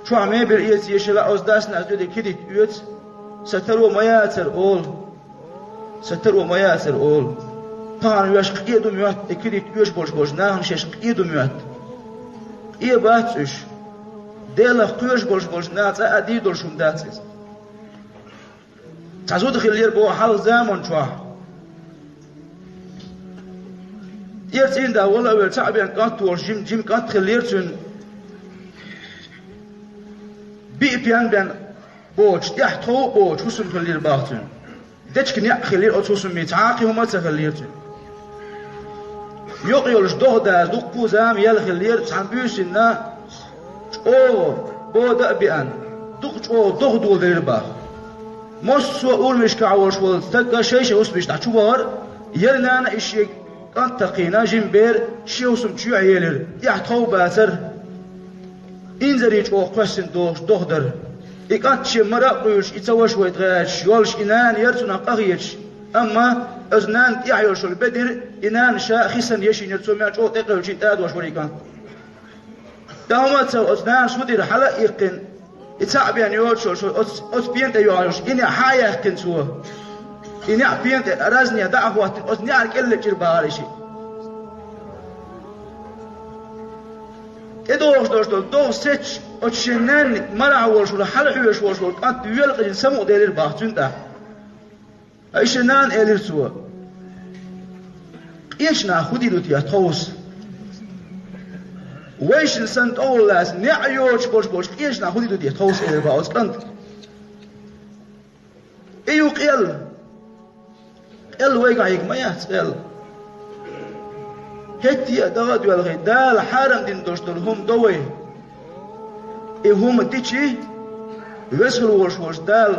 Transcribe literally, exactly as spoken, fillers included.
Чохь мебель эца езаш хилахь, оцу дас-нанас дуьйцу, кидитта оьцу, сан таро ма яцара олу. Сан таро ма яцара олу. Тахана вешан къен ду моьтту, и кидитта оьшуш болуш болчу нахана шаьш къен ду моьтту. Къен бац уьш. Делах кхоьруш болуш болчу наха цкъа а дийр долуш хӀума дац иза. Цхьа зуда хиллера боху хьалха заман чохь. ТӀера цӀийнда вала а велла, цхьаъ бен кӀант волуш, жим, жима кӀант хиллера цуьнан. Биъ пен бен боцуш, тӀаьхьа тхов а боцуш хӀусам хиллера боху цуьнан. Дечиг-неӀ хиллера оцу хӀусамийн, цхьа а кхин хӀума а ца хиллера цуьнан. Йокъа йолуш догӀа даза дуккха а зама яьлла хиллера, цхьана буьйсанна чӀогӀа бода а беана, дукха чӀогӀа догӀа доладелира боху. Массо а урамашкахь волуш волу стаг шай-шай хӀусамаш дӀа чу вахара, яра нана а, и шен кӀант а кхиъна, жима бер а шен хӀусам чу а елира, тӀаьхьа тхов а бацара. Инзаре чӀогӀа кхоьссина догӀуш догӀа дара. И кӀант шен мара а къуьйсуш, и ца ваша вайта гӀерташ йолуш, и нана яра цунах къахеташ. Амма оцу нанна тӀехь йолуш йолу бедар, и нана ша а хи санна яшйинера, цо мел чӀогӀа тӀекхевлчийн тӀадош вара и кӀант. ТӀаьхьа хӀума а ца, оцу нанас хӀун дира, хьала а иккхина, и цхьаъ бен йоцуш йолуш, оцу, оцу пен тӀе йогӀуш йолуш, и неӀ схьа а яьккхина цо. И неӀ пен тӀе разне дӀа а хӀоттина, оцу неӀар кӀел лечкъира бахара и шиъ. ТӀедогӀуш долуш долу догӀа сецча, оцу шен нанна марахь волуш волу, хьала хьоьжуш волуш волу кӀант велла къизина самукъаделира боху цуьнан тӀаккха. Ткъа и шен нана элира цо: «Къечу наха хӀун дийр ду те тховса? Вайшинна санна тӀехула лаьцна неӀ йоцуш болуш болчу къечу наха хӀун дийр ду те тховса?» — элира боху оцу кӀанта. И ю къел. Къел вайгахь йига ма яц къел. ХӀетте а дагӀа а доьлхий, Дала хьарам дина долуш долу хӀума до вай. И хӀума дичи, веза хила волуш волчу Дала